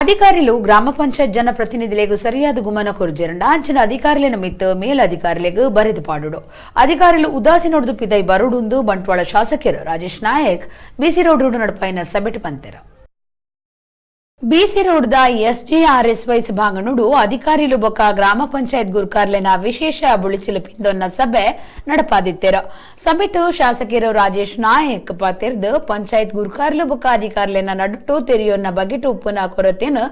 ಅಧಿಕಾರಿಲು ಗ್ರಾಮ ಪಂಚಾಯತ್ ಜನಪ್ರತಿನಿಧಿಲೆಗ್ ಸರಿಯಾದ ಗುಮನ ಕೊರ್ಜೆರಂಡ ಅಂಚಿನ ಅಧಿಕಾರಿಲೆನ ಮಿತ್ತ್ ಮೇಲಧಿಕಾರಿಲೆಗ್ ಬರೆದು ಪಾಡುಡು. ಅಧಿಕಾರಿಲು ಉದಾಸೀನೊಡ್ದು ಪಿದೈ ಬರುಡುಂದು ಬಂಟ್ವಾಳ ಶಾಸಕರು ರಾಜೇಶ್ ನಾಯಕ್ ಬಿಸಿ ರೋಡ್ ನಡಪಾಯಿನ ಸಭೆಟ್ ಪಂತೆರ್. ಬಿಸಿ ರೋಡ್ ದ ಎಸ್ಜಿಆರ್ಎಸ್ವೈ ಸಭಾಂಗಣುಡು ಅಧಿಕಾರಿಲು ಬೊಕ್ಕ ಗ್ರಾಮ ಪಂಚಾಯತ್ ಗುರ್ಕಾರ್ಲೆನ ವಿಶೇಷ ಬುಳಿಚಿಲು ಪಿಂದೊನ್ನ ಸಭೆ ನಡಪಾದಿತ್ತೆರು. ಸಭೆಟ್ ಶಾಸಕರು ರಾಜೇಶ್ ನಾಯಕ್ ಪಾತೆರ್ದು ಪಂಚಾಯತ್ ಗುರ್ಕಾರ್ಲು ಬೊಕ್ಕ ಅಧಿಕಾರಿಲೆನ ನಡುಟು ತೆರಿಯೊನ್ನ ಬಗೆಟು ಉಪ್ಪುನ ಕೊರತೆನು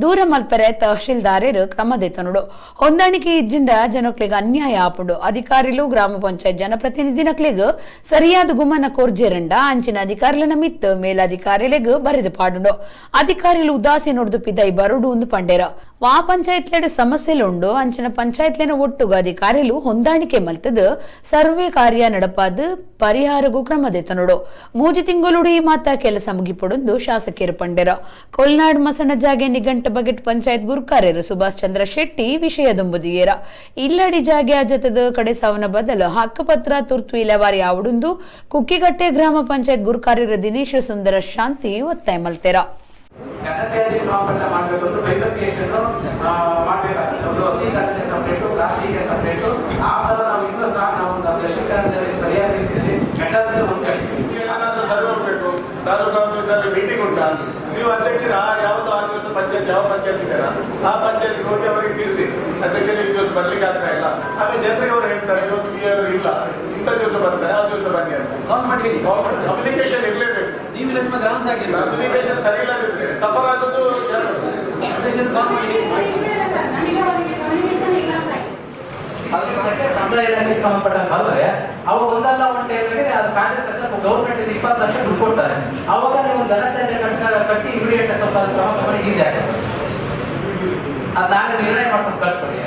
ದೂರ ಮಲ್ಪೆರೆ ತಹಶೀಲ್ದಾರರು ಕ್ರಮ ದೆತೊನುಡು. ಹೊಂದಾಣಿಕೆ ಇಜ್ಜಿಂಡ ಜನಕ್ಲೆಗ್ ಅನ್ಯಾಯ ಆಪುಂಡು. ಅಧಿಕಾರಿಲು ಗ್ರಾಮ ಪಂಚಾಯತ್ ಜನಪ್ರತಿನಿಧಿನಕ್ಲೆಗ್ ಸರಿಯಾದ ಗುಮನ ಕೊರ್ಜೆರಂಡ ಅಂಚಿನ ಅಧಿಕಾರಿಲೆನ ಮಿತ್ತ್ ಮೇಲಧಿಕಾರಿಲೆಗ್ ಬರೆದು ಪಾಡುಂಡು. ಅಧಿಕಾರಿಲು ಉದಾಸೀನೊಡ್ದು ಪಿದೈ ಬರುಡು ಉಂದು ಪಂಡೇರ. ವಾ ಪಂಚಾಯತ್ಲೆಡ್ ಸಮಸ್ಯೆಲುಂಡು ಅಂಚಿನ ಪಂಚಾಯತ್ಲೆನ ಒಟ್ಟುಗು ಅಧಿಕಾರಿಲು ಹೊಂದಾಣಿಕೆ ಮಲ್ತದು ಸರ್ವೆ ಕಾರ್ಯ ನಡಪಾದ್ ಪರಿಹಾರಗೂ ಕ್ರಮ ದೆತೊನುಡು. 3 ತಿಂಗಳುಡು ಈ ಮಾತ ಕೆಲಸ ಮುಗಿಪೊಡುಂದು ಶಾಸಕರು ಪಂಡೇರ. ಕೊಲ್ನಾಡ್ ಮಸಣ ಜಾಗೆ ನಿಘಂಟ ಬಗೆಟ್ ಪಂಚಾಯತ್ ಗುರ್ಕಾರ್ಯರು ಸುಭಾಷ್ ಚಂದ್ರ ಶೆಟ್ಟಿ ವಿಷಯ ದುಂಬುದಿಯೇರ. ಇಲ್ಲಡಿ ಜಾಗೆ ಅಜತದ ಕಡೆ ಸಾವನ ಬದಲು ಹಕ್ಕುಪತ್ರ ತುರ್ತು ಇಲೆವಾರಿ ಆವಡುಂದು ಕುಕ್ಕಿಗಟ್ಟೆ ಗ್ರಾಮ ಪಂಚಾಯತ್ ಗುರ್ಕಾರ್ಯರು ದಿನೇಶ್ ಸುಂದರ ಶಾಂತಿ ಒತ್ತಾಯ ಮಲ್ತೇರ. ಸಂಬಂಧಪಟ್ಟ ಮಾಡಬೇಕು ಅಂದ್ರೆ ಬೈಫರ್ಕೇಶನ್ ಮಾಡಬೇಕಾಗ್ತದೆ. ಒಂದು ಹಸಿ ಸಪ್ರೇಟು, ಪ್ಲಾಸ್ಟಿಕ್ ಸಪ್ರೇಟು, ಆ ಥರ ನಾವು ಇನ್ನೂ ಸಹ ನಾವು ದಕ್ಷಿಣ ಕನ್ನಡದಲ್ಲಿ ಸರಿಯಾದ ರೀತಿಯಲ್ಲಿ ಘಟನೆ ಒಂದು ಕಡೆ ಸರ್ವೆ ಹೋಗ್ಬೇಕು. ತಾಲೂಕು ಆಫೀಸಲ್ಲಿ ಮೀಟಿಂಗ್ ಉಂಟಾ, ನೀವು ಅಧ್ಯಕ್ಷರ ಯಾವ್ದು ಆ ದಿವಸ ಪಂಚಾಯತ್ ಯಾವ ಪಂಚಾಯತ್ ಇದ್ದಾರ ಆ ಪಂಚಾಯತ್ ಹೋಗಿ ಅವರಿಗೆ ತಿಳಿಸಿ, ಅಧ್ಯಕ್ಷರು ಈ ದಿವಸ ಬರ್ಲಿಕ್ಕೆ ಆಗ್ತಾ ಇಲ್ಲ. ಆಗ ಜನರಿಗೆ ಅವರು ಹೇಳ್ತಾರೆ ಇವತ್ತು ಇಲ್ಲ, ಇಂಥ ದಿವಸ ಬರ್ತಾರೆ, ಆ ದಿವಸ ಬನ್ನಿ ಅಂತ. ಕಮ್ಯುನಿಕೇಶನ್ ಇರಲೇಬೇಕು. ಕಮ್ಯುನಿಕೇಶನ್ ಸರಿ ಇಲ್ಲದಿದ್ರೆ ಸಫರ್ ಆದದ್ದು ಜನರು. ಕಂದಾಯ ಇಲಾಖೆಗೆ ಸಂಬಂಧಪಟ್ಟ ಬಂದ್ರೆ ಅವಾಗ ಒಂದಲ್ಲ ಒಂದು ಟೈಮ್ಗೆ ಅದು ಪ್ಯಾಲೇಸ್ ಗೌರ್ಮೆಂಟ್ 20 ಲಕ್ಷ ದುಡ್ಡು ಕೊಡ್ತಾರೆ. ಅವಾಗ ನೀವು ಘನತ್ಯಾಜ್ಯ ಕಟ್ಟಿ ಇಮಿಡಿಯೇಟ್ ಸ್ವಲ್ಪ ಕ್ರಮ ತಗೊಂಡು ಈಸಿ ಆಗುತ್ತೆ. ಅದು ನಾಳೆ ನಿರ್ಣಯ ಮಾಡ್ಕೊಂಡು ಕಳ್ಸ್ಕೊಡಿ.